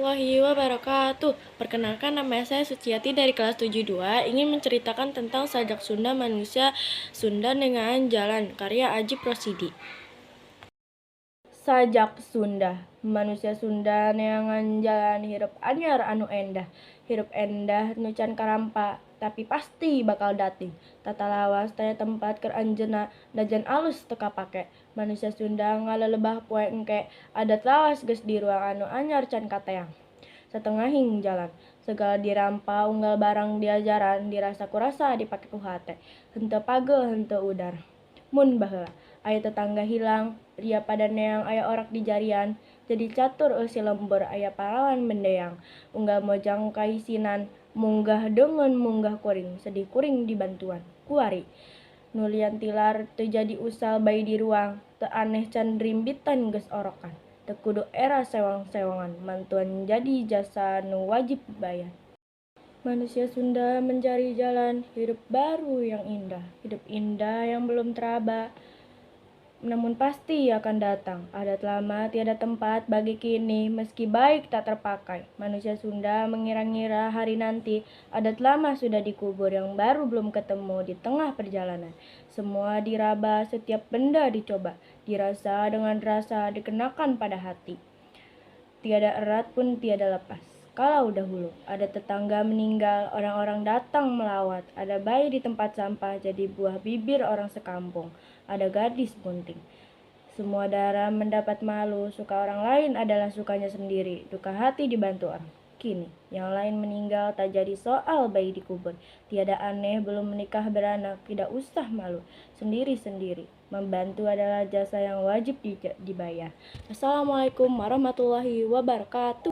Warahmatullahi wabarakatuh. Perkenalkan, nama saya Suciati dari kelas 72 ingin menceritakan tentang sajak Sunda Manusia Sunda dengan Jalan karya Ajib Rosidi. Sajak Sunda, manusia Sunda neangan jalan hirup anyar anu endah. Hirup endah nu can karampa, tapi pasti bakal dating. Tata lawas taya tempat keur anjeunna, najan alus teu kapake. Manusia Sunda ngalelebah poe engke, adat lawas geus diruang anu anyar can kateang. Satengahing jalan, segala dirampa unggal barang diajaran, dirasa ku rasa dipake ku hate. Henteu pageuh henteu udar. Mun baheula, aya tetangga hilang, ria pada neang aya orak di jarian, jadi catur eusi lembur aya parawan mendeang, unggal mojang kaisinan, munggah deungeun munggah kuring, sedih kuring dibantuan, kuari. Nu lian tilar teu jadi usal bayi diruang, teu aneh can rimbitan geus orokan, teu kudu era sewang-sewangan, mantuan jadi jasa nu wajib dibayar. Manusia Sunda mencari jalan hidup baru yang indah, hidup indah yang belum teraba, namun pasti akan datang. Adat lama tiada tempat bagi kini, meski baik tak terpakai. Manusia Sunda mengira-ngira hari nanti, adat lama sudah dikubur, yang baru belum ketemu di tengah perjalanan. Semua diraba, setiap benda dicoba, dirasa dengan rasa dikenakan pada hati. Tiada erat pun tiada lepas. Kalau dahulu ada tetangga meninggal, orang-orang datang melawat. Ada bayi di tempat sampah jadi buah bibir orang sekampung. Ada gadis bunting. Semua darah mendapat malu, suka orang lain adalah sukanya sendiri. Duka hati dibantu orang. Kini, yang lain meninggal tak jadi soal bayi dikubur. Tiada aneh belum menikah beranak, tidak usah malu. Sendiri-sendiri. Membantu adalah jasa yang wajib dibayar. Assalamualaikum warahmatullahi wabarakatuh.